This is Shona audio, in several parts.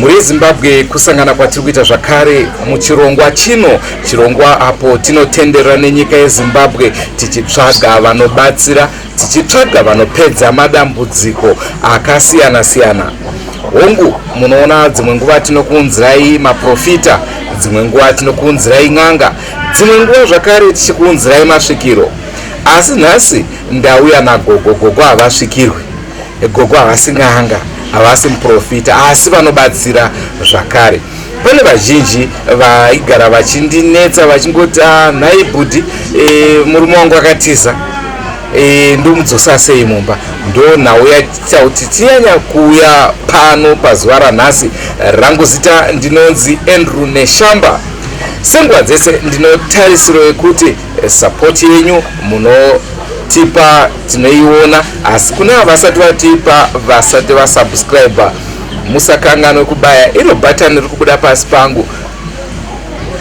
Mhuri yeZimbabwe, kusangana kwatiri kuita zvakare muchirongwa chino, chirongwa apo tinotenderera nenyika yeZimbabwe tichitsvaga vanobatsira, tichitsvaga vanopedza madambudziko akasiyana siyana. Hongu, munoona dzimwe nguva tinokuunzirai maprofita, dzimwe nguva tinokuunzirai n'anga, dzimwe nguva zvakare tichikuunzirai masvikiro. Asi nhasi ndauya nagogo. Gogo havasvikirwi, gogo havasi n'anga, havasi muprofita, asi vanobatsira zvakare. Pane vazhinji vaigara vachindinetsa vachingoti, ah, nhai bhudhi, murume wangu akatiza, ndomudzosa sei mumba? Ndo nhau yaita kuti tinyanya kuuya pano pazuva ranhasi. Rangu zita ndinonzi Andrew Neshamba. Senguva dzese ndinotarisiro yekuti support yenyu munotipa tinoiona, asi kune vasati vatipa, vasati vasubscribe, musakanganwe kubaya iro bhatani riri kubuda pasi pangu,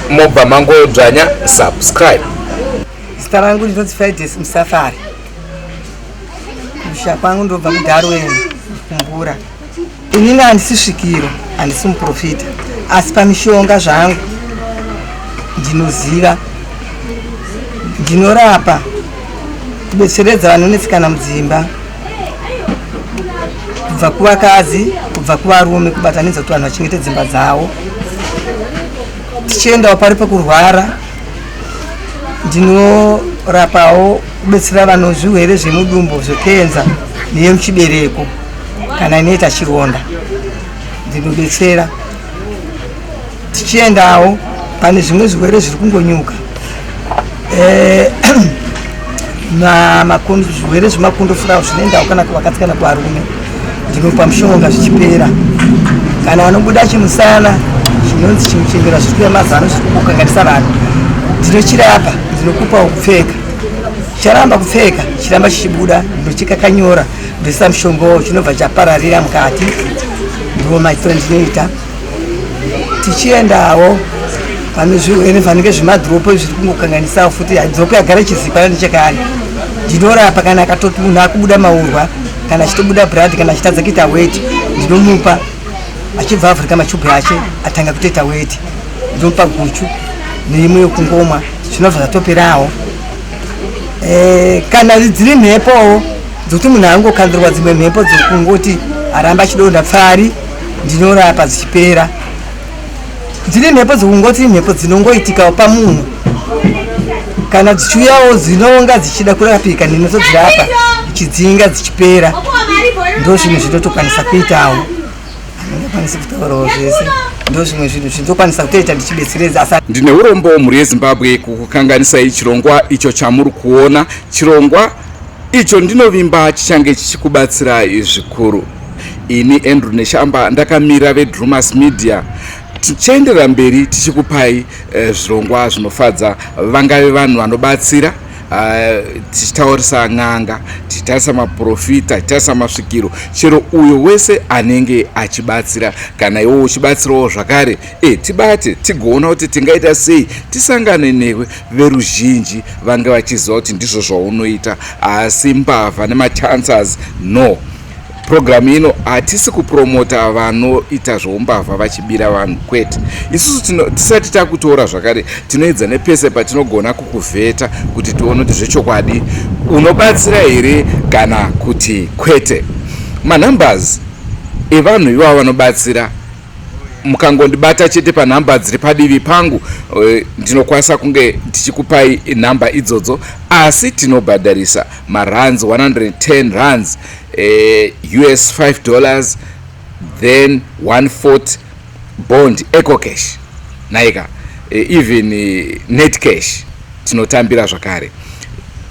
mobva mangodzvanya subscribe. Zita rangu ndinonzi Fridays Musafari. Kumusha kwangu ndobva kuDarwen, Kumbura. Inini handisi svikiro, handisi muprofita, asi pamishonga zvangu ndinoziva, ndinorapa, kubetseredza vanonetsekana mudzimba, kubva kuvakadzi, kubva kuvarume, kubatanidza kuti vanhu vachengete dzimba dzavo. Tichiendawo pari pekurwara, ndinorapawo, kubetsera vano zvirwere zvemudumbu, zvekenza neyemuchibereko, kana inoita chironda ndinobetsera. Tichiendawo pane zvimwe zvirwere zviri kungonyuka, zvirwere zvemakondo furawo zvinoendawo kana kuvakadzi kana kuvarume, ndinopa mushonga zvichipera. Kana anobuda chimusana chinonzi chimuchembera, zviri kuya mazano, zviri kungokanganisa vanhu, ndinochirapa, ndinokupawo kupfeka. Charamba kupfeka, chiramba chichibuda, ndochikakanyora, ndoisa mushongawo, chinobva chapararira mukati. Ndiwo maitiro ndinoita. Tichiendawo pane zvirwere vanenge zvemadhiropo zviri kungokanganisawo futi, dhiropo yagara ichizikwana nechekare, ndinorapa. Kana akatoti munhu akubuda maurwa, kana achitobuda blood, kana achitadza kuita weti, ndinomupa, achibva avhurika machubhu ache, atanga kutoita weti. Ndinomupa guchu neimwe yekungomwa, zvinobva zvatoperawo. Kana dziri mhepowo dzokuti munhu angokandirwa dzimwe mhepo dzokungoti aramba achidonha pfari, ndinorapa dzichipera. Dziri mhepo dzokungoti mhepo dzinongoitikawo pamunhu, kana dzichiuyawo dzinonga dzichida kurapika, ndinotodzirapa chidzinga, dzichipera. Ndo zvinhu zvinotokwanisa kuitawo, handingakwanisi kutaurawo zvese. Ndo zvimwe zvinhu zvindokwanisa kutoita ndichibetseredza asi Ndine urombo, mhuri yeZimbabwe, kukukanganisai chirongwa icho chamuri kuona. Chirongwa icho ndinovimba chichange chichikubatsirai zvikuru. Ini Andrew Neshamba ndakamira veDrumas Media, tichaenderera mberi tichikupai zvirongwa zvinofadza, vangave vanhu vanobatsira, tichitaurisa n'anga, tichitarisa maprofita, tichitarisa masvikiro, chero uyo wese anenge achibatsira. Kana iwo uchibatsirawo zvakare, tibate tigoona kuti tingaita sei tisangane newe, veruzhinji vange vachiziva kuti ndizvo zvaunoita. Asi mbavha nemachances, no. Purogiramu ino hatisi kupromota vanoita zveumbavha vachibira vanhu, kwete. Isusu tisati takutora zvakare, tinoedza nepese patinogona kukuvheta kuti tione kuti zvechokwadi unobatsira here kana kuti kwete. Manumbers evanhu ivavo vanobatsira, mukangondibata chete panhamba dziri padivi pangu, ndinokwanisa kunge ndichikupai nhamba idzodzo, asi tinobhadharisa marands 110 rands, US $5, then 140 bond EcoCash naika, even net cash tinotambira zvakare.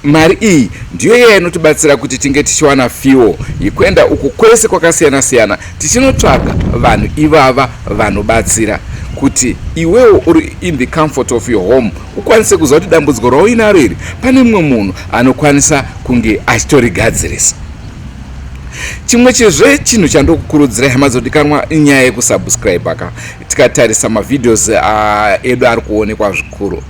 Mari iyi ndiyo iya inotibatsira kuti tinge tichiwana fuel yekuenda uku kwese kwakasiyana siyana tichinotsvaga vanhu ivava vanobatsira, kuti iwewo uri in the comfort of your home ukwanise kuziva kuti dambudziko rauinaro iri pane mumwe munhu anokwanisa kunge achitorigadzirisa. Chimwe chezve chinhu chandokukurudzirai, hama dzodikanwa, inyaya yekusubscribe ka. Tikatarisa mavideos edu ari kuonekwa zvikuru.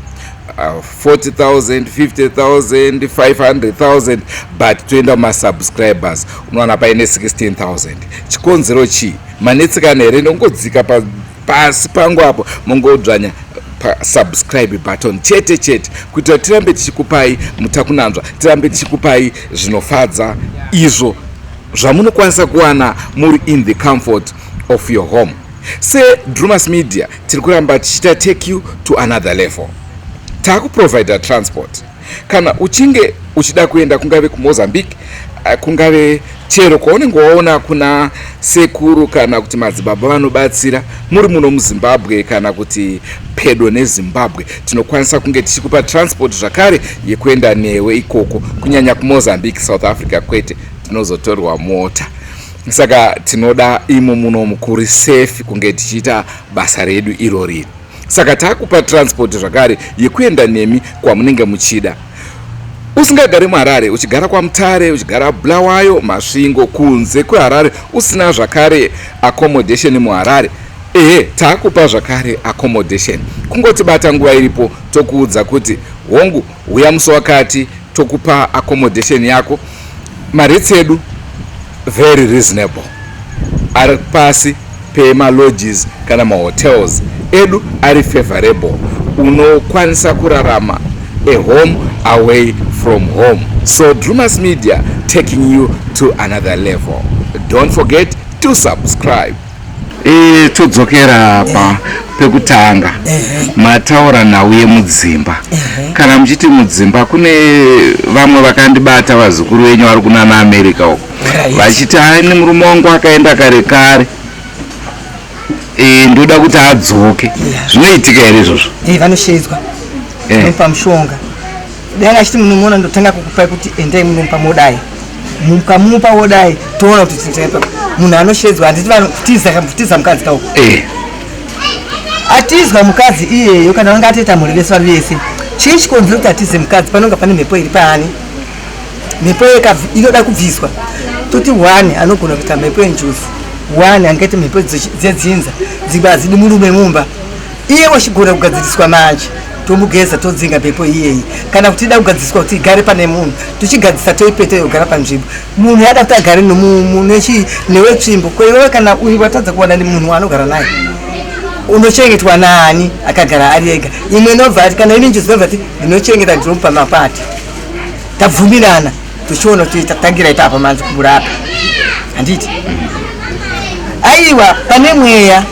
40,000, 50,000, 500,000, but toenda mumasubscribers unowana paine 16,000. Chikonzero chii? Manetsekana here? Nongodzika pasi pangu apo, mongodzvanya pasubscribe button chete chete, kuitira tirambe tichikupai mutakunanzva, tirambe tichikupai zvinofadza izvo zvamunokwanisa kuwana muri in the comfort of your home. SeDrumas Media tiri kuramba tichiita take you to another level. Taakuprovida transport. Kana uchinge uchida kuenda, kungave kuMozambique, kungave chero kwaunenge waona kuna sekuru kana kuti madzibaba vanobatsira, muri muno muZimbabwe kana kuti pedo neZimbabwe, tinokwanisa kunge tichikupa transport zvakare yekuenda newe ikoko, kunyanya kuMozambique. South Africa kwete, tinozotorwa mota. Saka tinoda imo muno mukuri safe kunge tichiita basa redu iro riri. Saka taakupa transport zvakare yekuenda nemi kwamunenge muchida. Usingagari muHarare, uchigara kwaMutare, uchigara Bulawayo, Masvingo, kunze kweHarare, usina zvakare accommodation muHarare, ehe, taakupa zvakare accommodation. Kungotibata nguva iripo, tokuudza kuti hongu, uya musi wakati, tokupa accommodation yako. Marates edu very reasonable, ari pasi pemalodges kana mahotels edu ari favorable. Unokwanisa kurarama a home away from home. So Drumas Media, taking you to another level. Don't forget to subscribe. Todzokera pa pekutanga mataura nhau yemudzimba. Kana muchiti mudzimba, kune vamwe vakandibata, vazukuru venyu vari kunana America uko, vachiti, "Aini murume wangu akaenda kare kare, ndoda kuti adzoke." Zvinoitika here izvozvo? Vanoshedzwa. Nomupa mushonga. Dai achiti munomuona, ndotanga kukupai kuti endai munomupa, modai mukamupa, wodai, toona kuti tinoita. Munhu anoshedzwa, handiti vanokutiza mukadzi kauko? Atizwa mukadzi iyeyo, kana vanga atoita mhuri vese vari vese, chii chikonzero kuti atize mukadzi? Panonga pane mhepo iri paani, mhepo inoda kubviswa. Toti one anogona kuita mhepo yenjuzu, one angaite mhepo dzedzinza, dzimwe hadzidi murume mumba. Iye wachigona kugadziriswa manje, tomugeza, todzinga mhepo iyeyi. Kana kuti ida kugadziriswa kuti igare pane munhu, tochigadzisa, toipeta, yogara panzvimbo. Munhu yada kuti agare newetsvimbo kweiwewe, kana uyu watadza kuwana munhu waanogara naye, unochengetwa nani akagara ari ega? Imwe inobva ati, kana ini njuzu inobva ati ndinochengeta, ndinomupa mapati, tabvumirana, tochiona kuti tatangira ipapa manje kumurapa, handiti? Aiwa, pane mweya.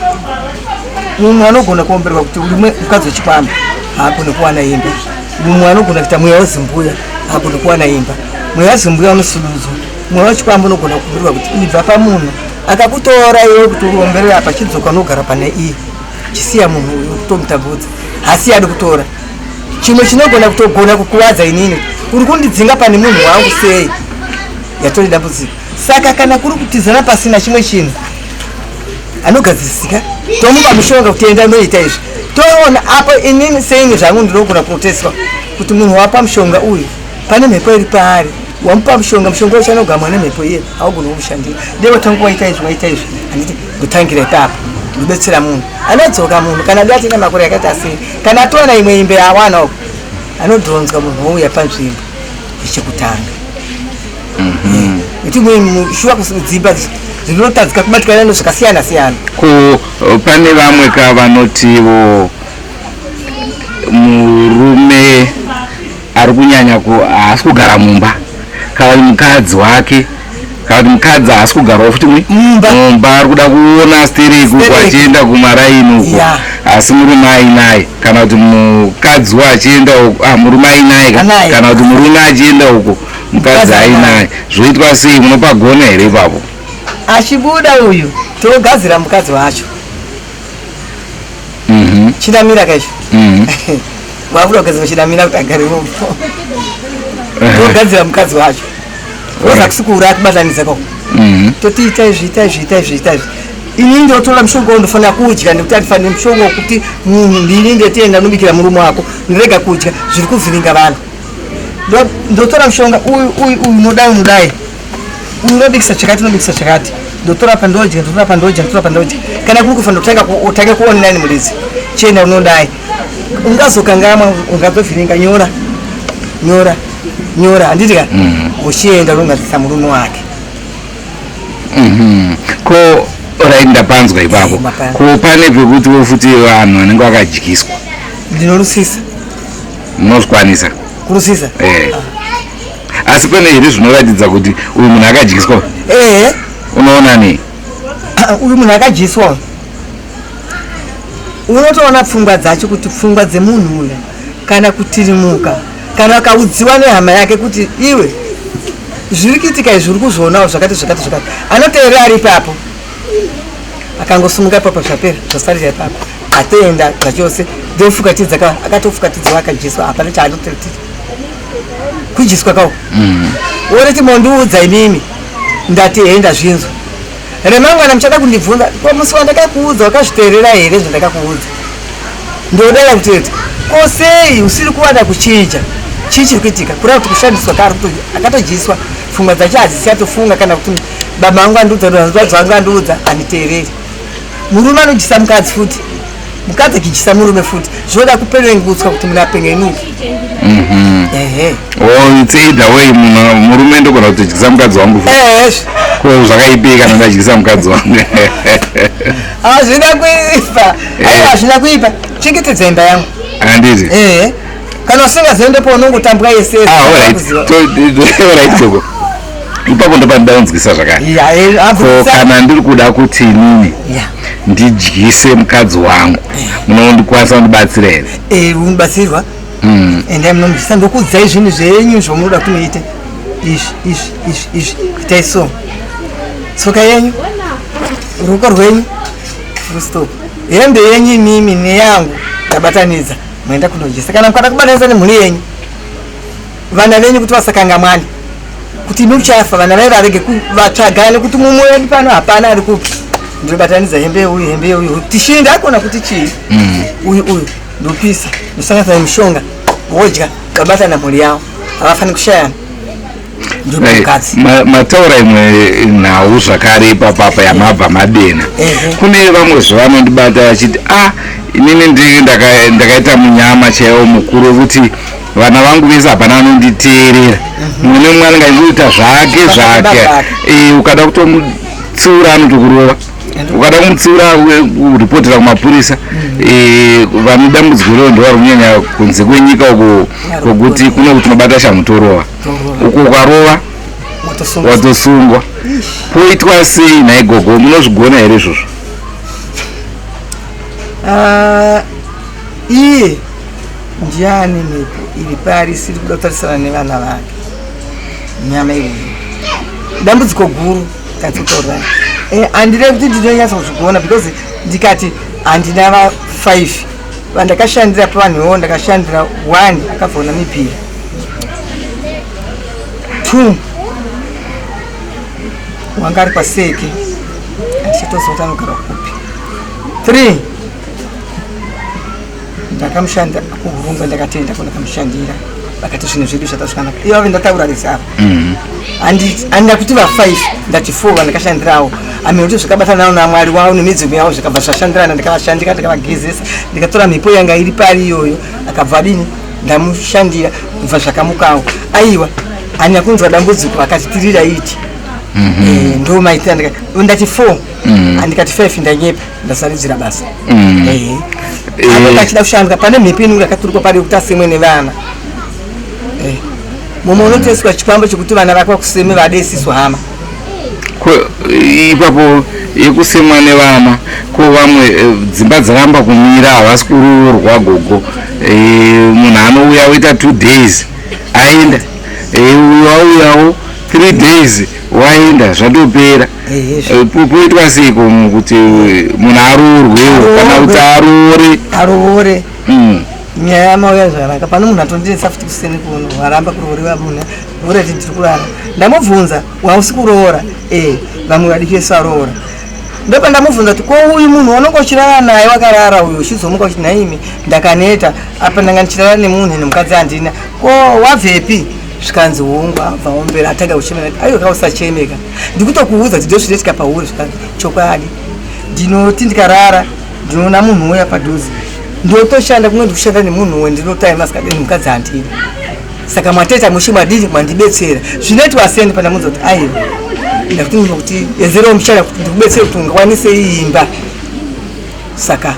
Mumwe anogona kuomberwa kuti uri mukadzi wechikwambo, haagone kuwana imba. Mumwe anogona kuita mweya wezimbuya, haagone kuwana imba. Mweya wezimbuya unosududzwa. Mweya wechikwambo unogona kuomberwa kuti ibva pamunhu akakutora iwe, kuti uomberera apa, chidzoka unogara pane iye, chisiya munhu uyu kutomutambudza, hasi adi kutora. Chimwe chinogona kutogona kukuvadza inini, uri kundidzinga pane munhu wangu sei? Yatori dambudziko. Saka kana kuri kutizana pasina chimwe chinhu, anogadzirisika, tomupa mushonga kuti enda unoita izvi, toona apo. Inini seini zvangu ndinogona kunoteswa kuti munhu wapa mushonga uyu, pane mhepo iri paari. Wamupa mushonga, mushonga wacho anogamwa nemhepo iye, haugoni kumushandira. Dai watanga waita izvi, waita izvi, handiti? Ndotangira ipapo, ndobetsera munhu, anodzoka munhu. Kana dai atine makore akaita sei, kana atowana imwe imbe yawana uko, anodhonzwa munhu, wouya panzvimbo yechekutanga. Nekuti shuwa kudzimba dzinotadzika kubatikana nezvakasiyana siyana. Ko pane vamwe ka vanotiwo murume ari kunyanya haasi kugara mumba, kana kuti mukadzi wake, kana kuti mukadzi haasi kugarawo futi Mumba. mumba, ari kuda kuona stereki uko, Stereki. achienda kumaraini uko, asi murume ainaye, kana kuti mukadzi wo achienda uko, murume ainaye Anaye. kana kuti murume achienda uko, mukadzi Mukadzi ainaye, zvoitwa sei? Munopagona here ipapo? Achibuda uyu, togadzira mukadzi wacho. Chinamira kaicho. Wakuda kugadzira chinamira kuti agare imomo, togadzira mukadzi wacho, oza kusikura akubatanidza kako. Toti ita izvi, ita izvi, ita izvi, ita izvi. Ini ndotora mushonga wandofanira kudya, nekuti handifaniri mushonga wekuti munhu ndini ndetienda nobikira murume wako, ndirega kudya zviri kuvhiringa vanhu. Ndotora mushonga uyu, uyu, uyu, unodai, unodai, uyu unobikisa chakati, unobikisa chakati. Ndotora pandodya, ndotora pandodya, ndotora pandodya. Kana kuri kufa, ndotanga utange kuonera muridzi, chienda unodai. Ungazokangamwa, ungazovhiringa. Nyora, nyora, nyora, handiti ka? Uchienda unongadzisa murume wake. Ko right, ndapanzwa ipapo. Mapanzwa. Ko pane pekutiwo futi vanhu vanenge vakadyiswa? Ndinorusisa. Munozvikwanisa? Kurusisa? Eh. Asi pane here zvinoratidza kuti uyu munhu akadyiswa? Ehe. Unoona nei? Uyu munhu akadyiswa, unotoona pfungwa dzacho, kuti pfungwa dzemunhu uyu kana kutirimuka, kana akaudziwa nehama yake kuti iwe, zviri kuitika izvi, uri kuzvionawo zvakati zvakati zvakati, anoteerera ari ipapo. Akangosumuka ipapo, zvapera, zvasarira ipapo, atoenda zvachose. Ndofukatidza ka, akatofukatidzwa, akadyiswa, hapana chaanototita, kudyiswa kawo. Woreti mondiudza imimi, ndati he, ndazvinzwa. Remangwana muchada kundibvunza, ko musi wandakakuudza wakazviteerera here zvandakakuudza? Ndodaya kutoti ko sei usiri kuwana kuchinja? Chii chiri kuitika? Kureva kuti kushandiswa kaari, akatodyiswa, pfungwa dzacho hadzisiyatofunga, kana kuti baba vangu andiudza, hanzvadzi vangu andiudza, handiteereri. Murume anodyisa mukadzi futi, mukadzi achidyisa murume futi. Zvinoda kuperengutswa kuti munhu apengenuke. Ehe. Oh, it's either way, munhu murume ndogona kutodyisa mukadzi wangu futi. Ehezve. Ko zvakaipei kana ndadyisa mukadzi wangu? Hazvina kuipa. Aiwa, hazvina kuipa, chengetedza imba yangu. Handiti? Ehe, kana usingazivi paunongotambwa yese. Ah, alright. Alright gogo, ipapo ndopanoda kunzwisa zvakare. Ko kana ndiri kuda kuti inini ndidyise mukadzi wangu, munondikwanisa kundibatsira here? Unobatsirwa. Endai munomudyisa, ndokuudzai zvinhu zvenyu zvamunoda kuti muite. Izvi, izvi, izvi, izvi, itai so. Tsoka yenyu, ruoko rwenyu, full stop. Hembe yenyu imimi neyangu ndabatanidza, moenda kunodyisa. Kana mukada kubatanidza nemhuri yenyu, vana venyu, kuti vasakangamwani kuti imi uchafa, vana vai varege vatsvagane kuti mumwe wedu pano hapana ari kupi. Ndinobatanidza hembe yeuyu, hembe yeuyu, tishinda akona kuti chii, uyu, uyu, ndopisa, ndosanganisa nemushonga, wodya, vabatana mhuri yavo, havafaniri kushayana. Ndomukadzi. Mataura imwe nhau zvakare ipapapa yamabva madena. Kune vamwe zvavanondibata vachiti, a inini ndakaita munyama chaiwo mukuru wekuti vana vangu vese hapana anonditeerera. Mumwe nemumwe anenge achingoita zvake zvake. Ukada kutomutsiura anotokurova, ukada kumutsiura kuripotera kumapurisa. Vane dambudziko iroro ndo vari kunyanya kunze kwenyika uko, kwokuti kuno tinobata shamutorova, uko ukarova Watosungwa. Watosungwa. Poitwa sei nhai gogo? Munozvigona here izvozvo? Ah, iye ndiani mhepo iri pari isiri kuda kutarisana nevana vake? Nyama iyoyo dambudziko guru katsotaurira. Handire kuti ndinonyatsa kuzvigona, because ndikati handina va 5 vandakashandira pavanhu ivovo, ndakashandira 1 akabva Namibia, 2 wanga ari paSeke, handichatoziva kuti anogara kupi, 3 ndakamushandira kuHurungwe, ndakatenda ko ndakamushandira, vakati zvinhu zvedu zvata zvakanaka. Ivo ave ndataura rese apa, handina kuti va5, ndati 4 vandakashandirawo. Amene kuti zvakabatanawo naMwari wavo nemidzimu yavo, zvikabva zvashandirana. Ndikavashandira, ndikavagezesa, ndikatora mhepo yanga iri pari iyoyo, akabva adini, ndamushandira, kubva zvakamukawo. Aiwa, handina kunzwa dambudziko. Akati tirira iti. Ndo maitira. Ndati 4, handikati 5, ndanyepa, ndasaridzira basa. Apo kachida kushandwa, pane mhepo inenge yakaturikwa pari yekuti asemwe nevana. Mumwe unotoiswa chikwambo chekuti vana vake vakuseme, vade isisu hama. Ko ipapo yekusemwa nevana, ko vamwe dzimba dzaramba kumira, havasi kuroorwa gogo. Munhu anouya oita 2 days aenda. Uyu auyawo 3 days waenda, zvatopera. Poitwa seiko kuti munhu aroorwewo kana kuti aroore? Aroore. Nyaya yamauya zvakanaka. Pane munhu atondinetsa futi kuseni kuno, waramba kurooriwa. Munhu urati ndiri kurara, ndamubvunza, wausi kuroora? E, vamwe vadiki vese varoora. Ndopa ndamubvunza kuti ko uyu munhu waunenge uchirara naye, wakarara uyu, uchizomuka uchiti nhaimi ndakaneta apa, ndanga ndichirara nemunhu, nemukadzi handina, ko wabvepi? Zvikanzi hongu, abva ombera, atanga kuchemera. Aiwa, kausachemeka, ndikutokuudza kuti ndozvinoitika pauri. Zvikanzi chokwadi, ndinoti ndikarara ndinoona munhu uya padhuze. Ndotoshanda kumwe ndikushanda nemunhu wendinotaima asikadini mukadzi handidi. Saka mwateta mushe mwadini mwandibetsera. Zvinoitwa sendi pandamuudza kuti aiwa. Ndakuti ndinokuti edzerawo mushana kuti ndikubetsere kuti ungakwanise imba. Saka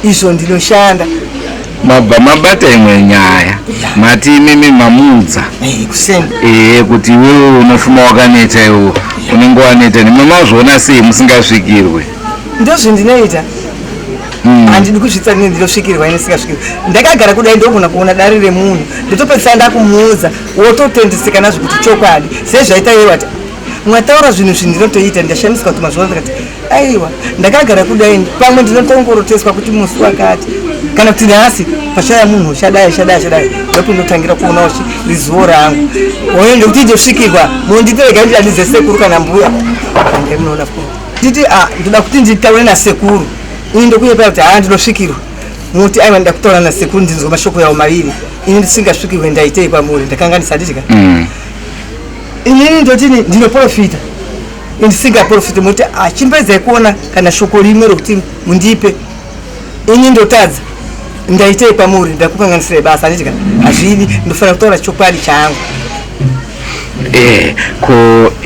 izvo ndinoshanda. Mabva mabata imwe nyaya mati imimi mamuudza eh, eh, kuti iwewe unofuma wakaneta iwe unenge waneta nimwe mazviona sei musingasvikirwe ndozvindinoita hmm. handidi kusvitsa nini ndinosvikirwa ini singasvikirwa ndakagara kudai ndogona kuona dare remunhu ndotopedzisa ndakumuudza wototendeseka nazvo kuti chokwadi sezvaita iye wati mwataura zvinhu zvi ndinotoita ndashamisika kuti mazviona ndikati aiwa ndakagara kudai pamwe ndinotongoroteswa kuti musi wakati kana kuti nhasi pachaya munhu chadai chadai chadai ndopindotangira kuonawo rizuwo rangu oye ndikuti ndosvikirwa munditerega ndidanidze sekuru kana mbuya andemunoona nditi ah, ndoda kuti nditaure nasekuru ini ndokunyepera kuti haa ndinosvikirwa muti aiwa ndida kutaura nasekuru ndinzwe mashoko yawo maviri ini ndisingasvikirwe ndaitei kwamuri ndakanganisa handiti ka mm. Inini ndotini ndinoprofita ndisingaprofiti muti achimbedzai kuona kana shoko rimwe rokuti mundipe ini ndotadza ndaitei kwamuri ndakukanganisirai basa handiti ka hazvidi ndofanira kutaura chokwadi changu eh, ko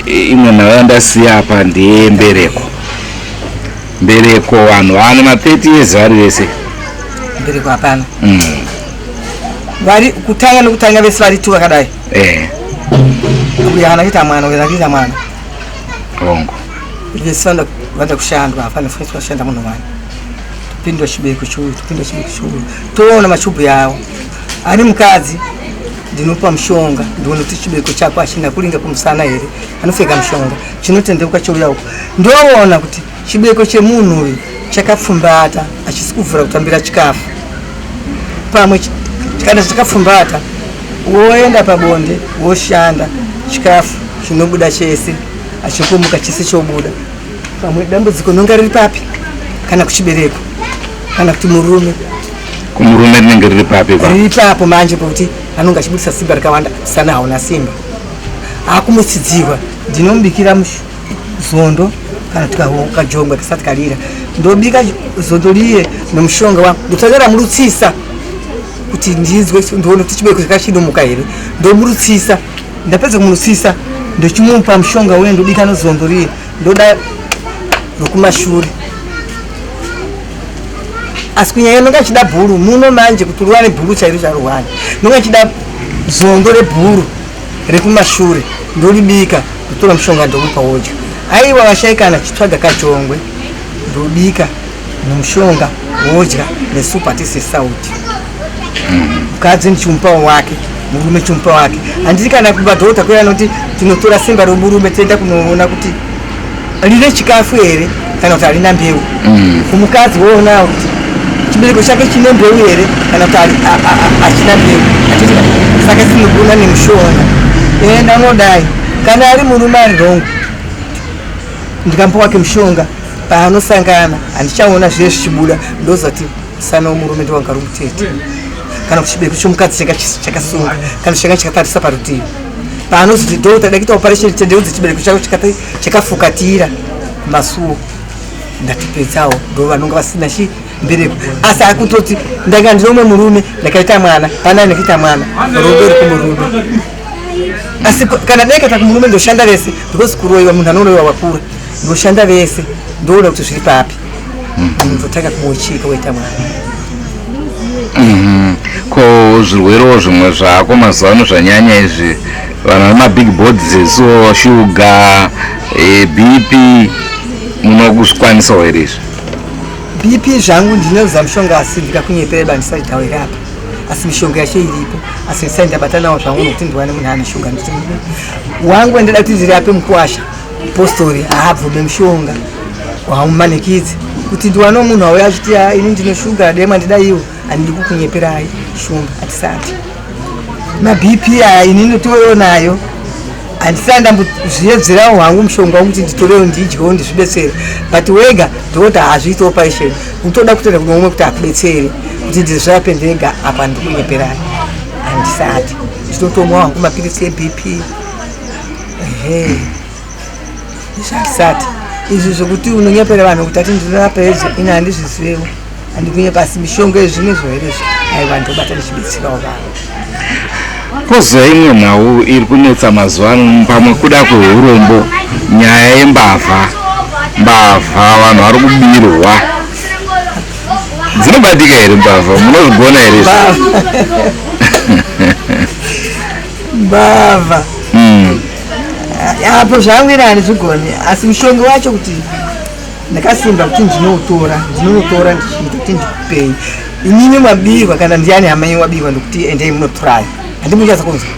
imwe nhau yandasiya apa ndeyembereko mbereko vanhu vane ma 30 years vari vese mbereko hapana mm. vari kutanga nekutanga vese vari tu vakadai eh. uyu haana kuita mwana uyu haana kuita mwana rongo vese vanoda kushandwa hapana fanira kushanda munhu wani topindwa chibereko chouyu topindwa chibereko chouyu toona machubhu yawo ari mukadzi ndinopa mushonga ndione kuti chibereko chako hachina kuringa kumusana here anopfeka mushonga chinotendeuka chouya uko ndoona kuti chibereko chemunhu uyu chakapfumbata hachisi kuvhura kutambira chikafu pamwe kana chakapfumbata woenda pabonde woshanda chikafu chinobuda chese achikumuka chese chobuda pamwe dambudziko nonga riri papi kana kuchibereko kana kuti murume kumurume rinenge riri papi riri papo manje pokuti anonge achibudisa simba rakawanda sana hauna simba akumutsidzirwa ndinomubikira zondo kana tikakajongwe kasati karira ndobika zondo riye nomushonga wangu ndotanga ndamurutsisa kuti ndinzwe ndione kuti chibereko chakachinomuka here ndomurutsisa ndapedza kumurutsisa ndochimupa mushonga uye ndobika nozondo riye ndoda rokumashure asi kunyanya nonga achida bhuru muno manje kuti ruwane bhuru chairo charuwani nonga achida zondo rebhuru rekumashure ndoribika ndotora mushonga ndomupa wodya aiwa vashaikana chitsvaga kachongwe ndobika nomushonga wodya nesupu hatisi sauti mukadzi ndichimupa wake murume chimupa wake handiti kana kumadhota kuya anoti tinotora simba romurume toenda kunoona kuti rine chikafu here kana kuti harina mbeu mm. kumukadzi woona kuti chibereko chake chine mbeu here kana kuti hachina mbeu hatiti saka tinogona nemushonga enda unodai kana ari murume ari wrong ndikamupa wake mushonga paanosangana handichaona zviye zvichibuda ndozati musana wemurume ndowanga uri mutete kana kuti chibereko chomukadzi chakasunga kana changa chakatarisa parutivi paanozoti doctor dakuita operation tendeudze chibereko chako chakafukatira masuo ndatipedzawo ndo vanonga vasina chi mbereko asi akutoti ndanga ndine umwe murume ndakaita mwana pana ndakaita mwana rudo ri kumurume asi kana dai kaita kumurume ndoshanda vese because kuroiwa munhu anoroiwa wakura ndoshanda vese ndoona kuti zviri papi ndotanga kumuchika woita mwana mhm. ko zvirwerewo zvimwe zvako mazuva ano zvanyanya izvi vanhu vane mabig boards esuwo shuga eh, bp munokuzvikwanisawo here izvi bp zvangu ndinoziva mushonga asi ndikakunyepera bandisati ndawira apa asi mishonga yacho iripo asi ndisati ndabatanawo zvangu nokuti ndiwane munhu ane shuga nditi wangu wandida kuti ndirape mukwasha postori haabvume mushonga haumanikidzi kuti ndiwane munhu auya achiti ah, ini ndine shuga dema ndidaiwo handidi kukunyeperai shumba hatisati mabp aya ini nditoyo nayo handisati ndambozviedzerawo hangu mushonga wangu kuti nditorewo ndidyewo ndizvibetsere but wega ndokoti hazviiti operation unotoda kutoenda kune umwe kuti akubetsere kuti ndizvirape ndega apa ndikunyeperai handisati ndinotomwa hangu mapiritsi ebp ehe handisati izvi zvekuti unonyepera vanhu kuti ati ndinorapa izvi ini handizvizivewo. Handikunye pasi mishonga yezvimwe zvirwere izvi aiwa ndobata ndichibetserawo vanhu. Kozouya imwe nhau iri kunetsa mazuva ano pamwe kuda kweurombo nyaya yembavha mbavha vanhu vari kubirwa dzinobatika here mbavha munozvigona here izvi mbavha apo zvangu ini handizvigoni asi mushonga wacho kuti ndakasimba kuti ndinoutora ndinonotora ndichiita kuti ndikupei inini mabirwa kana ndiani hama yenyu wabirwa ndokuti endei munotorai handimuchaza kunzwa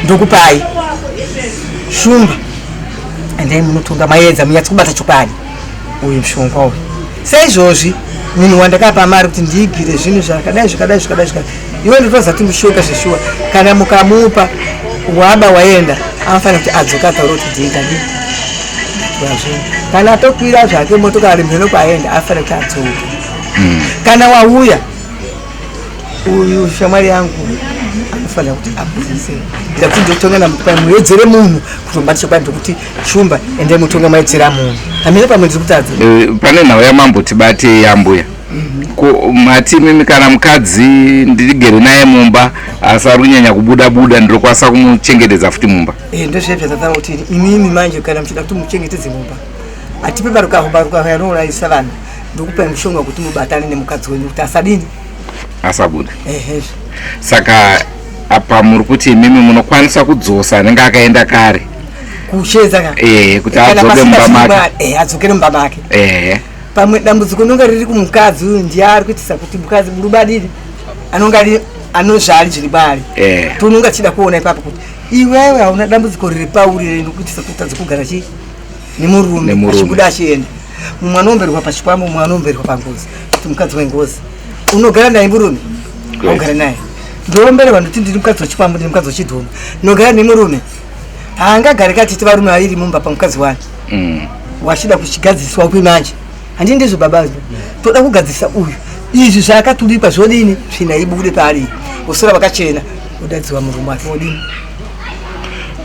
ndokupai shumba endei munotonga maedza munyatsi kubata chokwadi uyu mushonga uyu saizvozvi munhu wandakapa mari kuti ndiigire zvinhu zvakadai zvakadai zvakadai zvakadai iwe ndotoziva kuti mushonga zveshuwa kana mukamupa waba waenda anofanira kuti adzoka ataura kuti ndiita ndii zvinhu kana atokwira zvake motokari mheno kwaenda anofanira kuti adzoke hmm. kana wauya uyu shamwari yangu anofanira kuti abvunze ndakuti ndotonga namukupai muedzere munhu kutombati chokwadi ndokuti shumba endai mutonga maedzera munhu hamene pamwe ndiri kutadza eh, pane nhau yamambo tibate yambuya mhm. ko mati imimi kana mukadzi ndirigere naye mumba asi ari kunyanya kubuda buda ndinokwanisa kumuchengetedza futi mumba eh, ndozvezvatatanga kuti imimi manje kana muchida kuti muchengetedze mumba atipe barukaho barukaho yanourayisa vanhu ndokupai mushonga wekuti mubatane nemukadzi wenyu kuti asadini asabuda ehe saka apa muri kuti imimi munokwanisa kudzosa anenge akaenda kare kusheza ka eh kuti adzoke mumba make eh adzokere mumba make eh pamwe dambudziko rinonga riri kumukadzi uyu ndiye ari kuitisa kuti mukadzi murubadiri anonga ari anozvari zviri paari eh tononga tichida kuona ipapo kuti iwewe hauna dambudziko riri pauri rinokuitisa kuti utadze kugara chii nemurume achibuda achienda mumwe anoomberwa pachikwambo mumwe anoomberwa pangozi kuti mukadzi wengozi unogara naye murume ogara naye ndoomberwa ndoti ndiri mukadzi wechikwambo ndiri mukadzi wechidhoma ndinogara nemurume haangagari katiti varume vairi mumba pamukadzi wani mm. wachida kuchigadziswa kupi manje handi ndizvo baba toda kugadzisa uyu izvi zvaakaturikwa zvodini tsvina ibude paari usora vakachena odadziwa murume wake odini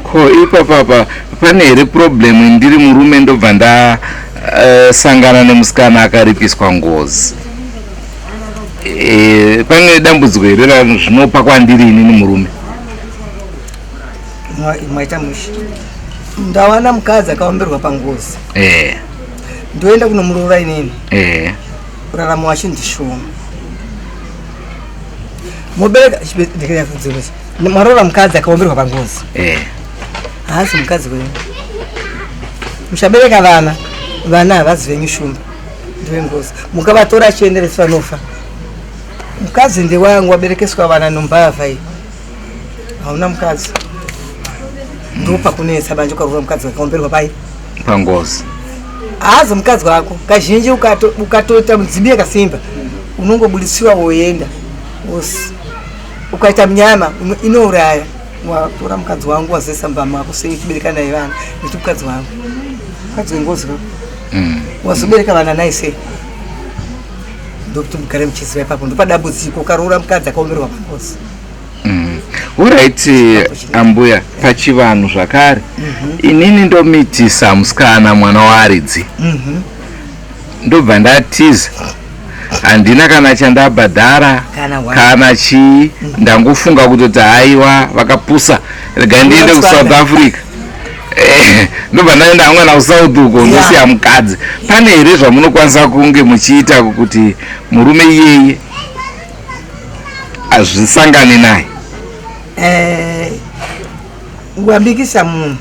Ko ipapapa pane here problem ndiri murume ndobva ndasangana uh, nemusikana akaripiswa ngozi e, pane dambudziko here zvinopa kwandiri inini murume mwaita mushe ndawana mukadzi akaomberwa pangozi eh. ndoenda kunomuroora inini eh. kurarama wacho ndishoma mubereka maroora mukadzi akaomberwa pangozi eh. haasi mukadzi wenyu muchabereka vana vana havazi venyu shumba ndevengozi mukavatora achienderesi vanofa mukadzi ndewangu waberekeswa vana nombavha iyi hauna mukadzi ndopakunetsa banje ukaroora mukadzi wakaomberwa pai pangozi haazi mukadzi wako kazhinji ukatoita mudzimu yakasimba unongoburisiwa woenda ukaita munyama inouraya watora mukadzi wangu wazesa mbama wako sei uchibereka naye vana nekuti mukadzi wangu mukadzi wengozi ka mm. wazobereka vana naye sei ndokuti mugare muchiziva ipapo ndopadambudziko ukaroora mukadzi akaomerwa pangozi mm. Orit ambuya pachivanhu zvakare mhm. inini ndomitisa musikana mwana waaridzi mhm. Ndobva ndatiza handina kana chandabhadhara kana chii mm. ndangofunga kutoti haiwa vakapusa rega ndiende kusouth africa eh, ndobva ndaenda hamwe na kusouth uko ndosiya mukadzi pane here zvamunokwanisa kunge muchiita kuti murume iyeye azvisangane naye eh, wabikisa munhu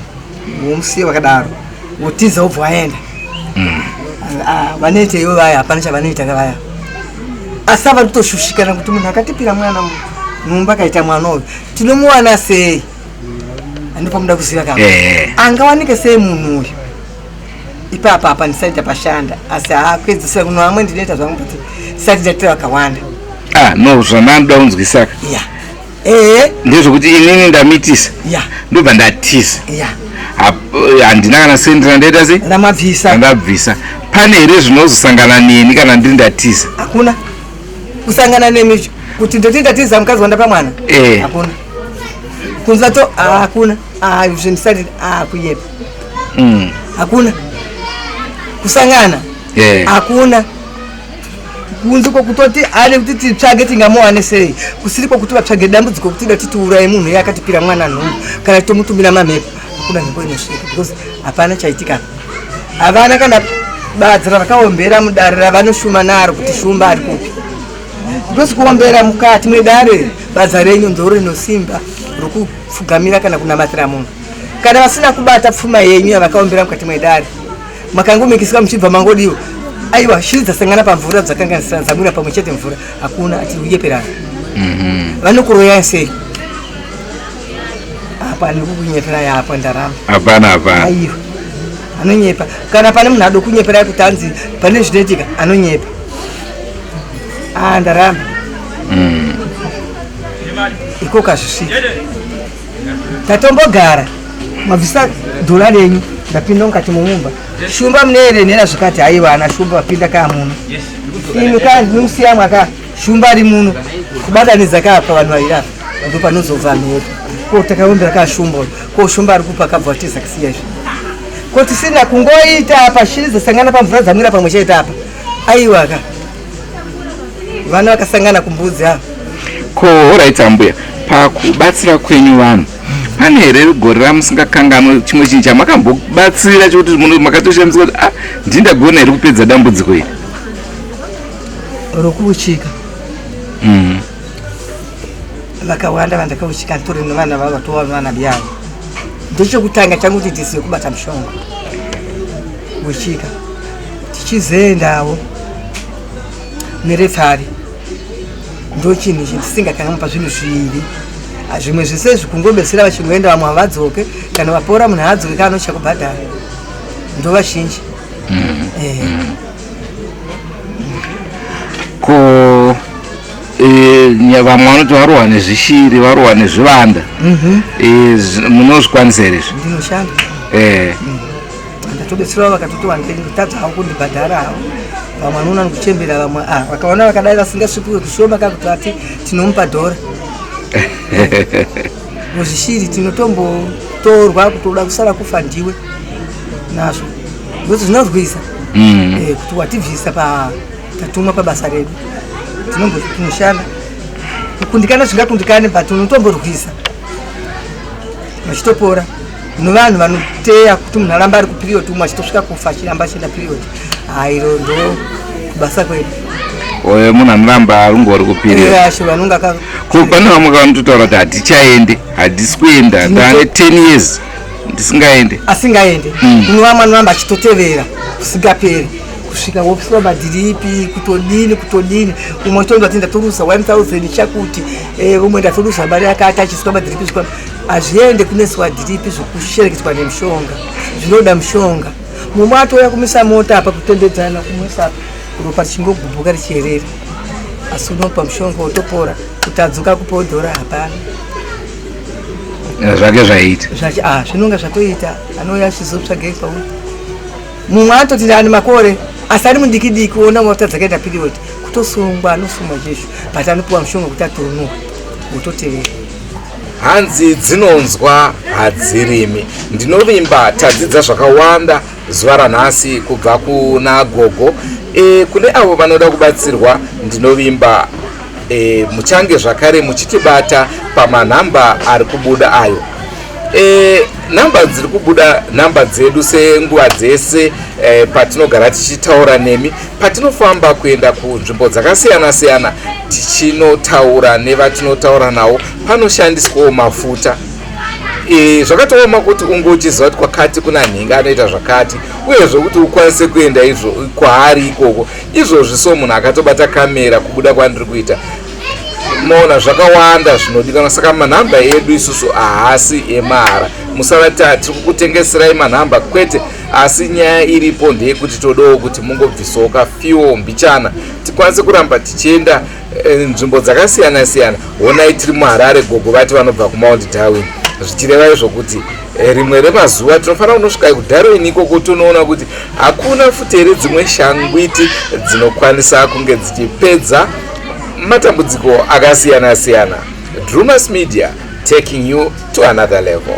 womusiya wakadaro wotiza wobva waenda mm. ah, vanoita ivo vaya hapana chavanoita ka vaya asi avari kutoshushikana kuti munhu akatipira mwana mumba akaita mwana uyu tinomuwana sei andipo muda kuziva ka eh. angawanike sei munhu uyu ipapa apa ndisati ndapashanda asi hakuedzisira kuno vamwe ndinoita zvangu but sati ndaitira vakawanda ah no zvandanoda kunzwisaka yeah. Ehe. Ndezvekuti inini ndamitisa. Yeah. Ndobva ndatiza. Yeah. Handina kana sendi randaita sei? Ramabvisa. Randabvisa. Pane here zvinozosangana neni kana ndiri ndatiza? Hakuna. Kusangana nemi kuti ndoti ndatiza mukadzi wandapa mwana? Eh. Hakuna. Kunza to ah, hakuna. Ah, izvi ndisati ah kuyepa. Hakuna. Kusangana? Eh. Hakuna. Kunze kwokutoti ade kuti titsvage tingamuwane sei, kusiri kwokuti vatsvage dambudziko kuti da titiuraye munhu iye akatipira mwana nhumbu kana titomutumira mamhepo. Hakuna mhepo inosvika because hapana chaitika. Havana kana badza ravakaombera mudare ravanoshuma naro kuti shumba ari kupi, because kuombera mukati mwedare badza renyu ndoro rinosimba rokupfugamira kana kunamatira munhu. Kana vasina kubata pfuma yenyu yavakaombera mukati mwedare, makangomikiswa muchibva mangodiwa, aiwa, shiri dzasangana pamvura dzakanganisana, dzamwira pamwe chete mvura, hakuna ati uyeperana. Vanokuroyai sei? Apa nekukunyeperai apa ndarama. Hapana, hapana. Aiwa, anonyepa. Kana pane munhu ado kunyeperai kuti anzi pane zvinoitika, anonyepa. A, ndaramba. Ikoko hazvisviki. Tatombogara, mabvisa dhora renyu, ndapinda mukati momumba, shumba mune nhera zvikati, haiwa, ana shumba vapinda kaa muno, imi kaa ndimusiyamwa ka shumba ari muno, kubatanidza kaa pavanhu vaviri apa ndo panozobva mhepo. Ko takaombera kaa shumba uyu, ko shumba ari kupa kabva tiza kusiya izvi, ko tisina kungoita apa, shiri dzasangana pamvura dzamwira pamwe chete apa, aiwa ka, vana vakasangana kumbudzi apa. Ko alright, ambuya, pakubatsira kwenyu vanhu, pane here gore ramusingakanganwe, chimwe chinhu chamakambobatsira chekuti munhu makatoshamisa kuti, "Ah, ndindagona here kupedza dambudziko iri?" Rokuuchika. Vakawanda vandakauchika, nditori nevana vavo vatova vana byavo. Ndechekutanga changu kuti ndisiye kubata mushonga uchika, tichizoendawo nerepfari. Ndo chinhu ichi ndisingakangamwa pazvinhu zviviri. Ah, zvimwe zvese zvikungobetsera vachingoenda, vamwe havadzoke. Kana vapora, munhu haadzoke kana anotya kubhadhara, ndo vazhinji. Ko vamwe vanoti varohwa nezvishiri, varohwa nezvivanda. Munozvikwanisa here izvi? Ndinoshanda. Ndatobetserawo vakatoti wandei, ndotadza havo kundibhadhara havo. Vamwe vanoona nekuchembera, vamwe ah, vakaona vakadai vasingasvipiwe kushoma kakuti vati tinomupa dhora. Muzvishiri tinotombotorwa kutoda kusara kufa ndiwe nazvo, nokuti zvinorwisa. Kuti watibvisa pa tatumwa pabasa redu. Tinoshanda kukundikana, zvingakundikane, but unotomborwisa vachitopora. Nevanhu vanoteya kuti munhu aramba ari kuperiod, umwe achitosvika kufa achiramba achienda period, hairo ndo kubasa kwedu. Oyo munhu anoramba arungori kuperiod? Asho vanonga ka. Ko pane vamwe vanototaura kuti hatichaende, handisi kuenda, ndaane 10 years ndisingaende? Asingaende. Umwe vamwe anoramba achitotevera kusingaperi, kusvika wopiswa madhiripi, kutodini kutodini. Umwe achitonzwa ati ndatorusa 1000 chakuti, umwe ndatorusa mari yakati, achiswa madhiripi swa hazviende. Kuneswa dhiripi zvokushereketwa nemushonga, zvinoda mushonga. Mumwe atouya kumisa mota apa, kutendedzana kumisa apa, ropa richingogubhuka richierera, asi unopa mushonga wotopora. Kuti adzoka kupawo dhora, hapana. Zvake zvaiita. Ah, zvinonga zvatoita, anouya achizotsvagei pauri. Mumwe anototi ane makore asi ari mudiki diki, ona mota dzakaita period, kutosungwa, anosungwa chesho, but anopiwa mushonga kuti atonuka, wototevera. Hanzi dzinonzwa hadzirimi. Ndinovimba tadzidza zvakawanda zuva ranhasi kubva kuna gogo. Kune avo vanoda kubatsirwa, ndinovimba muchange zvakare muchitibata pamanhamba ari kubuda ayo. Nhamba dziri kubuda, nhamba dzedu senguva dzese, patinogara tichitaura nemi, patinofamba kuenda kunzvimbo dzakasiyana siyana tichinotaura nevatinotaura navo, panoshandiswawo mafuta. Zvakatooma kuti unge uchiziva kuti kwakati kuna nhinga anoita zvakati, uyezve kuti ukwanise kuenda izvo kwaari ikoko izvozvi. So munhu akatobata kamera kubuda kwandiri kuita, maona zvakawanda zvinodikanwa. Saka manhamba edu isusu haasi emahara. Musavati tiri kukutengeserai manhamba, kwete. Asi nyaya iripo ndeyekuti todawo kuti mungobvisawo kafiwo mbichana, tikwanise kuramba tichienda nzvimbo dzakasiyana siyana. Honai, tiri muHarare, gogo vati vanobva kuMount Darwin, zvichireva izvo kuti rimwe remazuva tinofanira kunosvika kuDarwin ikoko, tonoona kuti hakuna futi here dzimwe shangwiti dzinokwanisa kunge dzichipedza matambudziko akasiyana siyana. Drumas Media, taking you to another level.